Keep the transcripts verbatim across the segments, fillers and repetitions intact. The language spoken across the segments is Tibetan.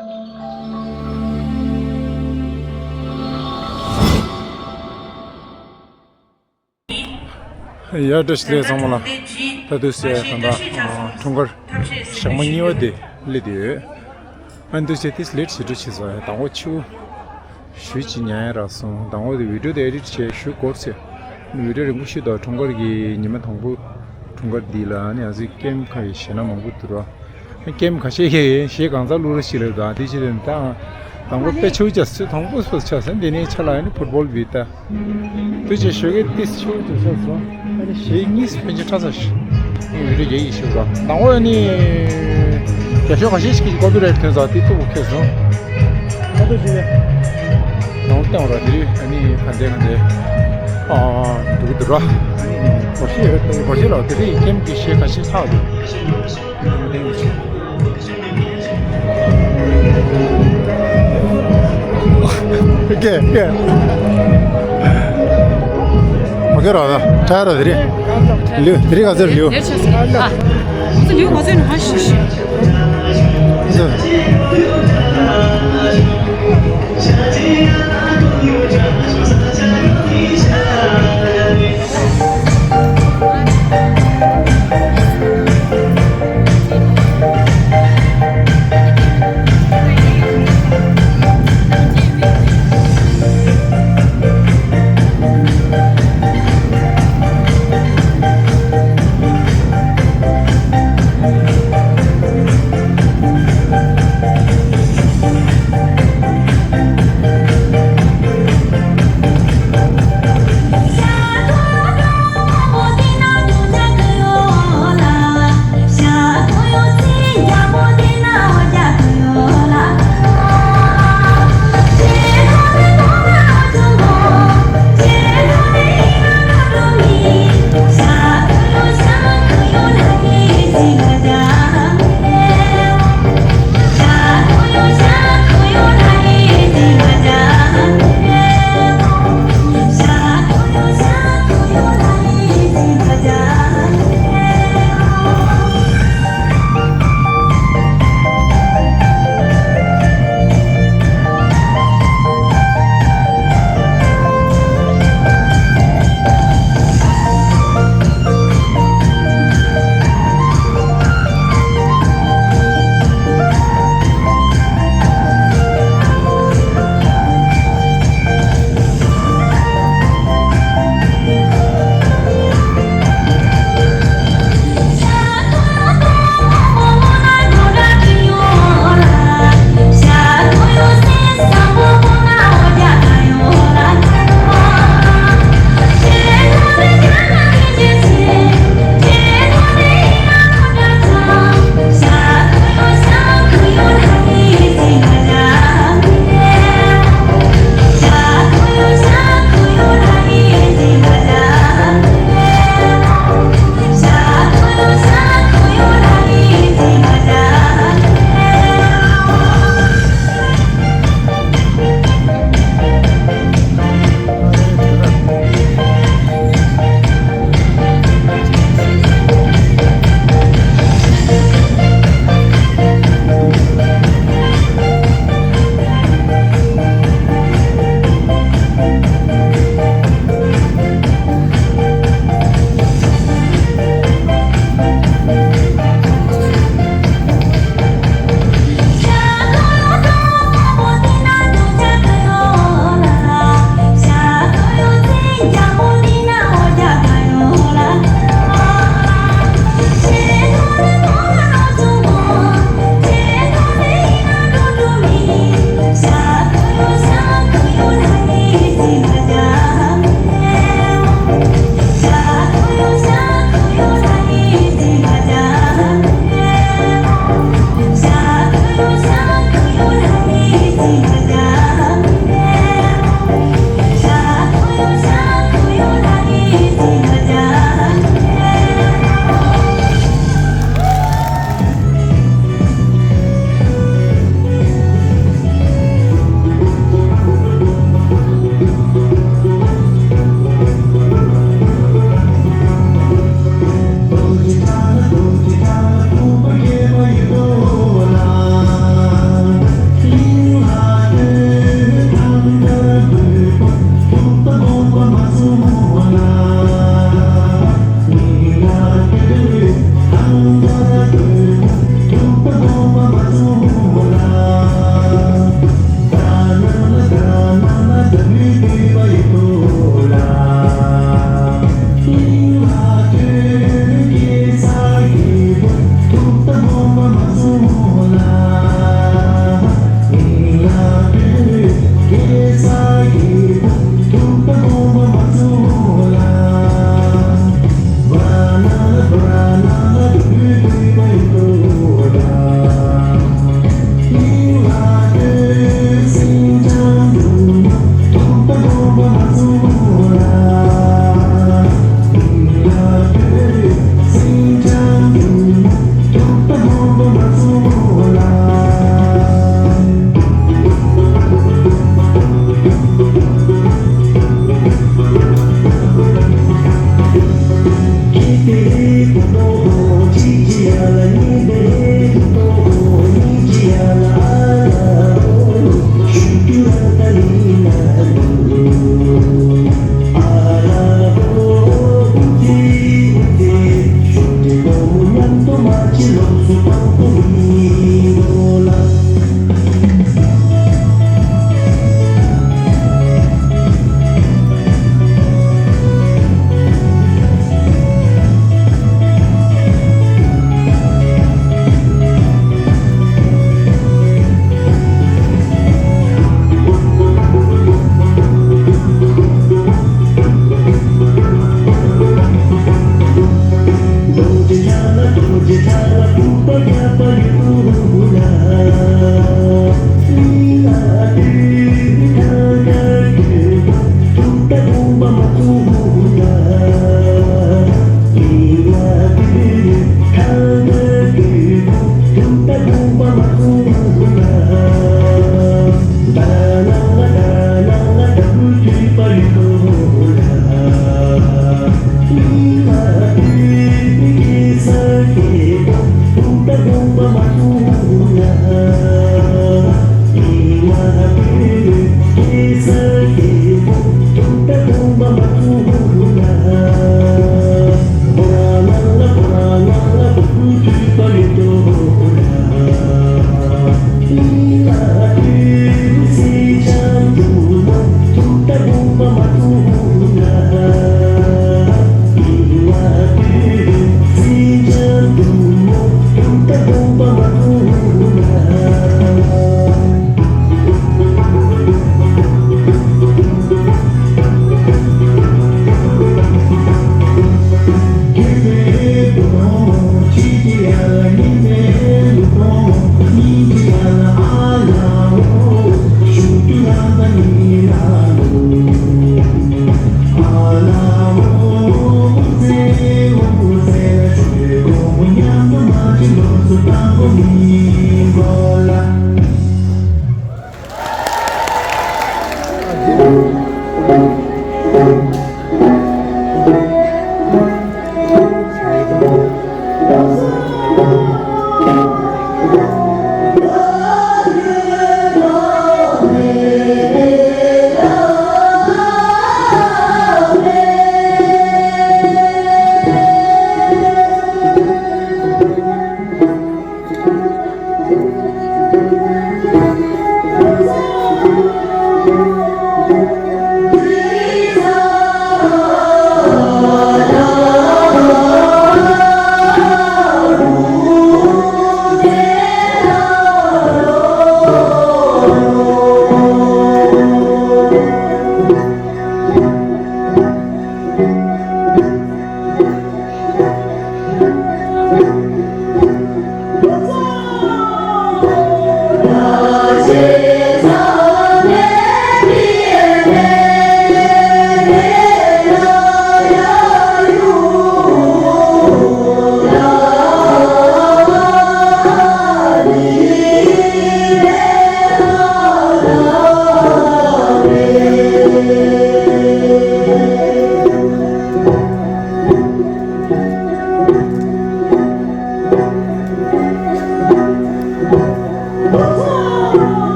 ཡ། བཀྲ་ཤིས་བདེ་ལེགས་ཚང་མ་ལ། ད་དུས་ཚོད་ད་ལྟ་འཁྲུངས་སྐར་ཞག་མ་གཉིས་པ་དེ་སླེབས་བསྡད་ཡོད། ཨ་ནི་དུས་ཚོད་དེ་ལེཊ་ཞེ་དྲག་བྱས་སོང་། ཡ། དང་པོ་ཆུ་ཞུ་ཅིག་ཉལ་ཡ་རག་སོང་། དང་པོ་དེ་བི་ཌིའོ་དེ་ཨེ་ཌིཊ་བྱས་ཞུ་འགོར་ཚེ། ཨ་ནི་བི་ཌིའོ་རིང་པོ་ཞིག་འདུག་འཁྲུངས་སྐར་གྱི་ཉི་མ་དང་པོ། འཁྲུངས་སྐར་འདི་ལ་ཨ་ནི་ང་ཚོའི་ཀེམ་ཁ་ཡི་གཞས་སྣ་མང་པོ་འདུག་ར། ཀེམ་ཁ་ཤས་ཀྱིས་གཞས་གང་ཚང་བླུག་རོགས་ཞེས་ལབ་དང་། དེ་ཕྱིར་ད་དང་པོ་དཔེ་ཆེ་བོ་ཆགས་སོང་། དང་པོ་སྤོ་ཆགས་སོང་། དེ་ནས་ཆ་ལ་ཨ་ནི་ཕུཊ་བོལ་བི་ད། དུས་ཆེ་ཞོགས་ཀས་ཏིས་ཆེ་བོ་དུ་ཆགས་སོང་། ཨ་ནི་གཞས་གཉིས་སུ་ཕན་ཆད་ཁྲ་ཚ་ཞིག་ཨ་ནི་བི་ཌིའོ་རྒྱག་གི་ཞིག་ར། དང་པོ་ཨ་ནི་རྒྱ་ཤོག་ཁ་ཤས་ཤིག་གིས་ཀོ་པི་རའེ་ཊི་ཐོན་ཙང་དེ་ཐུག་པ་ཁེལ་སོང་། ད་དུ་ཞིག་ནས་དང་པོ་བསྟན་བ་ར། དེ་རིང་ཨ་ནི་ག་འདྲ་ག་འདྲ་ཨ་འདུག་འདུག་ར། ཨ་ནི་སྒོར་གཞས་ཡོད། སྒོར་གཞས་ལ་དེ་རིང་ཀེམ་གྱི་གཞས་ཁ་ཤས་ཆགས་འདུག་ཀེ་ཀེ། ཨོ་ཁེ་ར། ད་ཁྲ་ར་དེ་རེད། ལིའུ་དེ་རིང་ག་ཚོད་ལིའུ། ལིའུ་ང་ཚོའི་ནང་ཧ་ཤི་ཤི།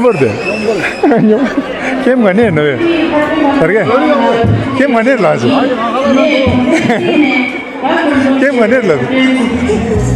བར་དེ། ཁྱེད་མ་ནས་ནོ་ཡ། དར་གས། ཁྱེད་མ་ནས་ལ་ཟེར། ཁྱེད་མ་ནས་ལ་ཟེར།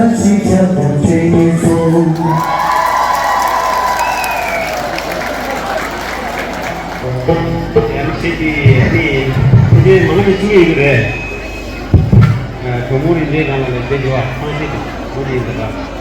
ཡང་ཁྱེད་ཀྱིས་ཨ་ནི་ཕལ་ཆེར་མ་ལག་གི་བཅུ་གཉིས་ཡོད་ཀྱི་རེད། གྲོགས་མོ་རིན་ཆེན་ནང་ལ་ལས་འདི་འགྲོ་བ་ཐང་ཤེས་དང་མོ་རིན་ཟེར་བ།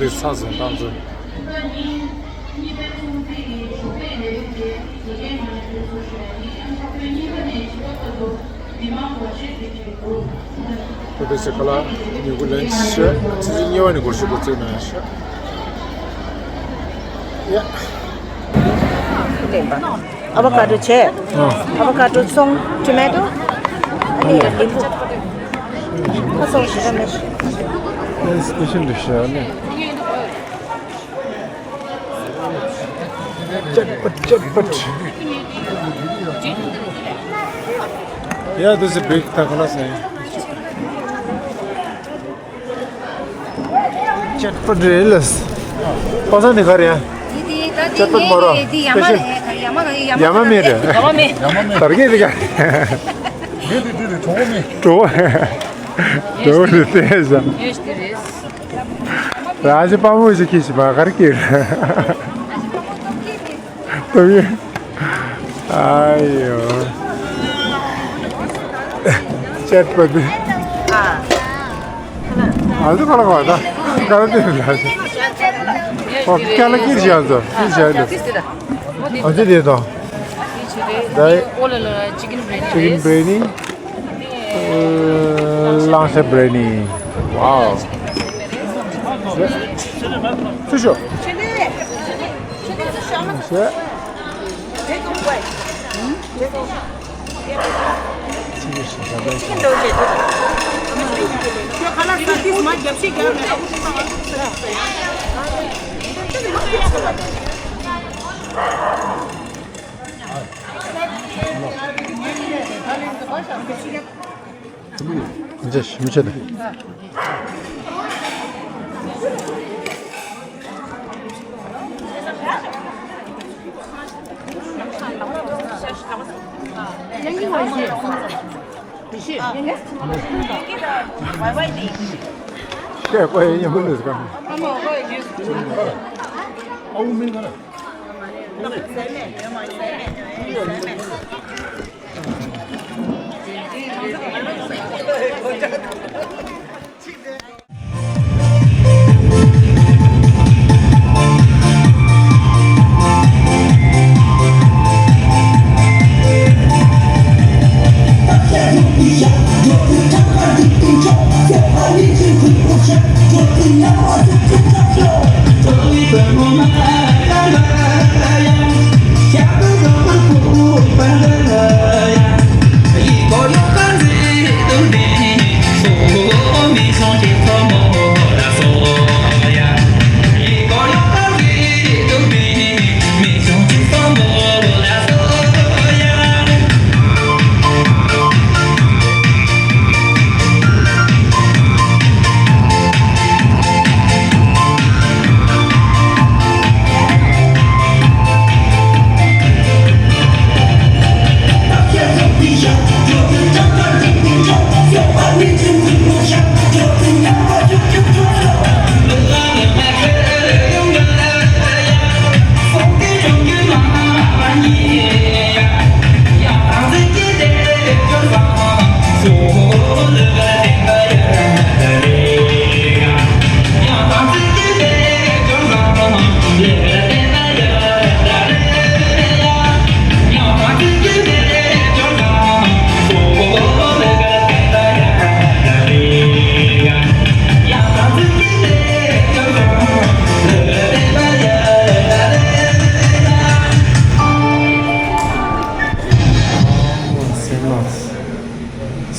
རེད། ཚ་ཟིན་བཏང་ཚུལ། ཁོ་དེ་ཚེ་ཁ་ལག་ཉོ་གི་ལན་ཆ་ཆ་ཆ་གཉིས་པ་ནས་སྒོར་གཞས་སྒོ་བཙུགས་གནང་ཡ་ཤག་ཡ། ཨ་བ་ཀ་ཏོ་བྱས། ཨ་བ་ཀ་ཏོ་སོང་། ཊོ་མེ་ཏོ། ཨ་ནི་ལིམ་བུ། ཁ་སོང་ཞེ་དྲག་མེད། ཨེ་སི་པེ་ཤལ་འདྲ་ཤག་ནི། ཅཊ་པཊ་ཅཊ་པཊ། Yeah, this is a big takla saying. ཅཊ་པཊ་རེད་ལ། པ་སངས་འདི་ག་རེད་ཡ། འདི་འདི་ད་འདི་ཅཊ་པཊ་མ་རོ། འདི་འདི་ཡ་མ་རེད། ཡ་མ་ཡ་མ་ཡ་མ་མེད་རེད། ཡ་མ་མེད། ཡ་མ་མེད། དར་གྱི་འདི་ག་རེད། འདི་འདི་འདི་འདི་གྲོགས་མེད། གྲོགས། གྲོགས་འདི་བལྟས་ཤག་ཡོད་འདི་རེད། ར་ཞི་པ་མོ་ཞིག་གིས་ཞི་མ་གར་གྱིས། ཏོ་ཡེ། ཨ་ཡོ། ཅཊ་པཊ། ཨ་ཙི་ཁ་ལག་པ་ད། ཀ་ར་ཏི་ལ། ཨོ་ཀ་ལ་ཀིར་ཞིག་ཨ་ཙི་ཀིར་ཞིག་ཨ་ཙི། ཨ་ཙི་དེ་དང་། ད་ཅི་ཀིན་བི་རི་ཡ་ནི། ལང་ཤ་བི་རི་ཡ་ནི། ཝའོ། ཚུར་ཤོག་ལང་ཤ། མི་ཆེ་མི་ཆེ་དེ།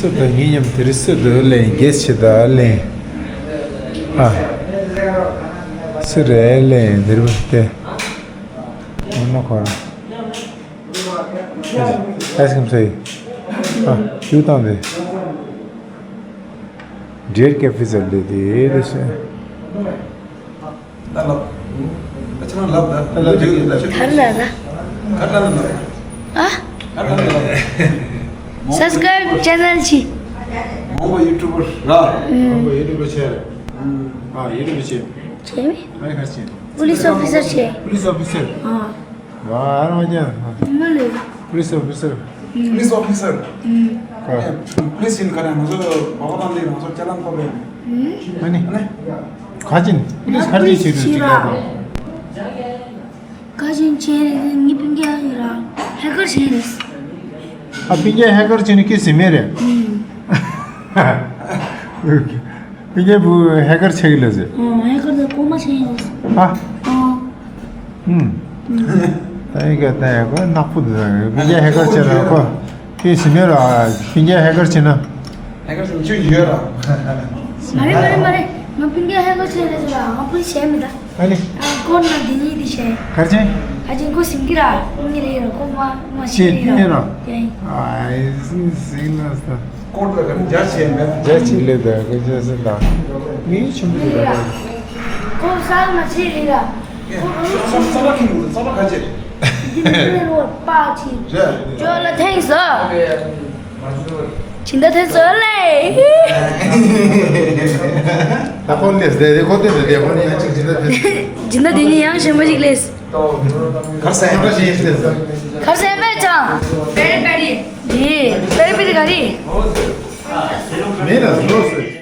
སུ་དང་ངེད་མཉམ་དེ་རིང་སུ་འདུག་ལེན་རྒྱས་ཆེ་ད་ལེན། ཨ། སུ་རེད་ལེན་དེ་རིང་དེ། ཨ་མ་ཁོ་རང་། ཨའི་སི་ཀྲིམ་ཟ་ཡི། ཨ། ཞུ་བཏང་དེ། ཌེར་ཀེ་ཕི་ཟེར་ལེ་དེ་རེད་ཤག་ད་ལབ། ཨ་ཅག་ལབ་ད། ད་ལབ་ཅིག་ད། ད་ལབ་ད། ག་ད་ལབ་ད། ཨ། ག་ད་ལབ་ད། སབ་སི་ཀ་རའིབ་ཅེ་ནལ་གྱིས། མོང་གོ་ཡུ་ཊུབ་པར་ར། མོང་གོ་ཡུ་ཊུབ་པར་བྱས། ཨ་ཡུ་ཊུབ་པར་བྱས། བྱས་མེད། ཨ་ཡི་ག་བྱས། པུ་ལིས་ཨོ་ཕི་སར་བྱས། པུ་ལིས་ཨོ་ཕི་སར། ཨ། ཝ་ཨ་རོ་ཀྱ། མ་ལུས། པུ་ལིས་ཨོ་ཕི་སར། པུ་ལིས་ཨོ་ཕི་སར། པུ་ལིས་ཡིན་ག་རེ་ང་ཚོ་བ་བ་དང་ལི་ང་ཚོ་ཅ་ལམ་ཁོ་བས། ཨ་ནི། ག་ཅིན་པུ་ལིས་ག་ཅིན་བྱེད་དུ་ཅིག་ལ། ག་ཅིན་བྱེད་ནི་ངའི་སྤུན་ཀྱག་ཡིན་ར་ཧེ་ཀར་བྱེད་ནི། ཨ་སྤུན་ཀྱག་ཧེ་ཀར་བྱེད་ནི་ཀི་ཟི་མེ་རེད། སྤུན་ཀྱག་བུ་ཧེ་ཀར་བྱེད་ཀྱི་ལ་ཟེར། ཨ་ཧེ་ཀར་དེ་གོ་མ་བྱེད་ནི། ཨ། ཨ། ཨུམ། ད་ཡིན་ག་ད་ཡ་གོ་ནག་པོ་འདུག་ད་ཡ། སྤུན་ཀྱག་ཧེ་ཀར་བྱེད་ར་ཁོ། ཁྱེད་ཞི་མེད་ར། སྤུན་ཀྱག་ཧེ་ཀར་བྱེད་ན། ཧེ་ཀར་བྱེད་ན་ཁྱོད་ཡོད་ར། མ་རེད་མ་རེད་མ་རེད། ང་སྤུན་ཀྱག་ཧེ་ཀར་བྱེད་རེད་ཟེར་ལ་ང་སྤུན་བྱས་མི་ད། ཨ་ནི། ཨ་ཀོར་ན་འདི་གཉིས་འདི་བྱས། གར་ཆེན། གར་ཆེན་ཁོ་སིང་གི་ར། ངི་རེད་ར་ཁོ་མ་མ་ཤེས་ཤེས་རེད་ཀྱི་ར། ར། ཡ་ཡིན། ཨ་ཡིན་སིང་ལ་ས། ཀོར་ད་ག་རེ་རྒྱ་ཆེན་མེད། རྒྱ་ཆེ་ལེ་ད་ག་རྒྱ་སེ་ད། ངའི་ཆུང་མི་རེད་ད། ཁོ་ས་མ་ཆེ་རེད་ར། ཁོ་རུ་ས་ས་ལ་ཁྱིམ་ས་ལ་ག་ཆེ། འདི་མི་རེད་རོ་པ་ཆེ། རེད། ཇོ་ལ་ཐེངས་སོ། སྦྱིན་བདག་ཐོན་སོང་ལེ། ད་ཁོ་ལེས་དེ་དེ་ཁོ་དེ་དེ་དེ་ཁོ་ནི་ཡང་ཅིག་སྦྱིན་བདག་ཐོན། སྦྱིན་བདག་དེ་ཉིད་ཡང་ཞེ་མ་ཅིག་ལེས། གར་སེ་ཡང་ཞེ་ཡིན་ལེས། གར་སེ་པེ་ཅང་། པེ་རི་པེ་རི། ཡི་པེ་རི་པེ་རི་ག་རི། མེད་ན་ལོས།